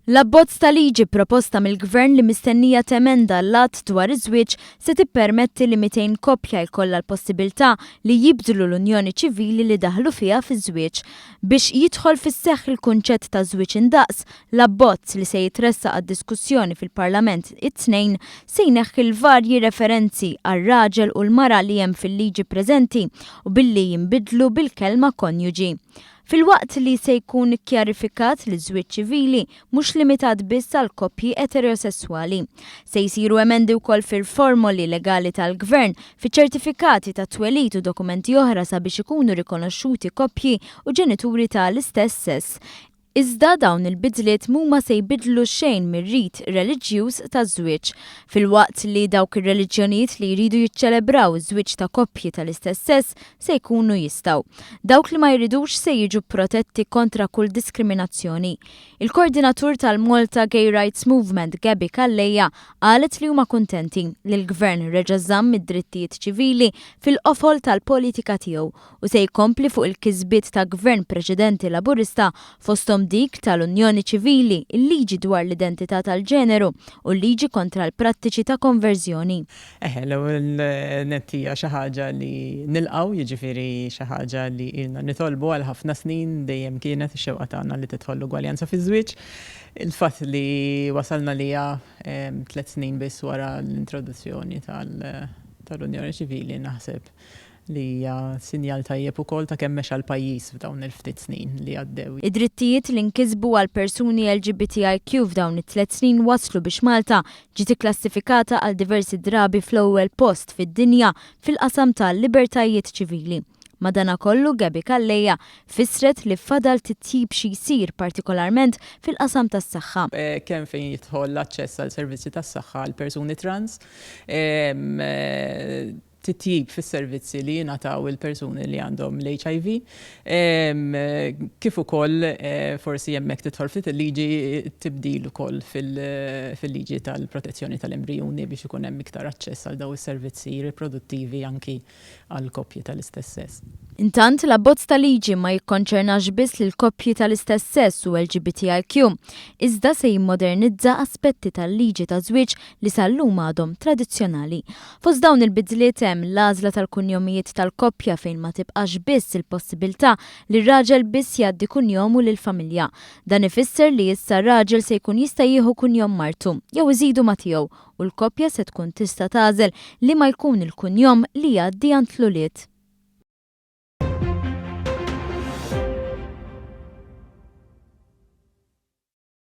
L-abbozz ta' liġi proposta mill-Gvern li mistennija temenda l-Att dwar iż-Żwieġ se tippermetti li 200 koppja jkollha l-possibilità li jibdlu l-unjoni ċivili li daħlu fiha fiż-żwieġ. Biex jidħol fis-seħħ il-kunċett ta' żwieġ indaqs, l-abbozz, li se jitressaq għad-diskussjoni fil-Parlament it-Tnejn, se jneħħi l-varji referenzi għar-raġel u l-mara li hemm fil-liġi preżenti u billi jinbidlu bil-kelma konjuġi. Filwaqt li se jkun ikkjarifikat li ż-żwieġ ċivili mhux limitat biss għal koppji eterosesswali. Se jsiru emendi wkoll fil-formoli legali tal-Gvern, fiċ-ċertifikati tat-twelid u dokumenti oħra sabiex ikunu rikonoxxuti koppji u ġenituri ta' l-istess sess. Iżda dawn il-bidliet mhuma se jbiddlu xejn mir-rit reliġjuż taż-żwieġ. Filwaqt li dawk ir-reliġjonijiet li jridu jiċċelebraw iż-żwieġ ta' koppji tal-istess sess se jkunu jistgħu. Dawk li ma jridux se jiġu protetti kontra kull diskriminazzjoni. Il-Koordinatur tal-Malta Gay Rights Movement Gabby Calleja qalet li huma kuntenti li l-Gvern reġa' żamm id-drittijiet ċivili fil-qofol tal-politika tiegħu u se jkompli fuq il-kisbiet ta' Gvern preċedenti Laburista fosthom dik tal-Unjoni Ċivili, il-liġi dwar l-identità tal-ġeneru u l-liġi kontra l-prattiċi ta' konverżjoni. Eħe, l-ewwel nett hija xi ħaġa li nilqgħu, jiġifieri xi ħaġa li ilna nitolbu għal ħafna snin, dejjem kienet ix-xewqa tagħna li tidħol l-ugwaljanza fiż-żwieġ. Il-fatt li wasalna għaliha tliet snin biss wara l-introduzzjoni tal-Unjoni Ċivili naħseb li hija sinjal tajjeb ukoll ta' kemm mexa l-pajjiż f'dawn il-ftit snin li għaddew. Id-drittijiet li nkisbu għal persuni LGBTIQ f'dawn it-tlett snin wasslu biex Malta ġiet ikklassifikata għal diversi drabi fl-ewwel post fid-dinja fil-qasam ta' libertajiet ċivili. Madanakollu Gaby Calleja fissret li fadal titjib xi jsir partikolarment fil-qasam tas-saħħa. Kemm fejn jidħol l-aċċess għal servizzi tas-saħħa għal persuni trans, titjib fis-servizzi li jingħataw il-persuni li għandhom l-HIV, kif ukoll forsi hemmhekk tidħol ftit il-liġi tibdil ukoll fil-liġi tal-protezzjoni tal-embrijuni biex ikun hemm iktar aċċess għal dawn is-servizzi riproduttivi anki għal koppji tal-istess sess. Intant, l-abbozz ta' liġi ma jikkonċernax biss lil koppji tal-istess sess u LGBTIQ, iżda se jimmodernizza aspetti tal-liġi taż-żwieġ li sal-lum għadhom tradizzjonali. Fost dawn il-bidliet hemm l-għażla tal-kunjomijiet tal-koppja fejn ma tibqax biss il-possibilità li r-raġel biss jgħaddi kunjomu lill-familja. Dan ifisser li issa r-raġel se jkun jista' jieħu kunjom martu jew iżidu ma' tiegħu u l-koppja se tkun tista' tagħżel liema jkun il-kunjom li jgħaddi għand l-ulied.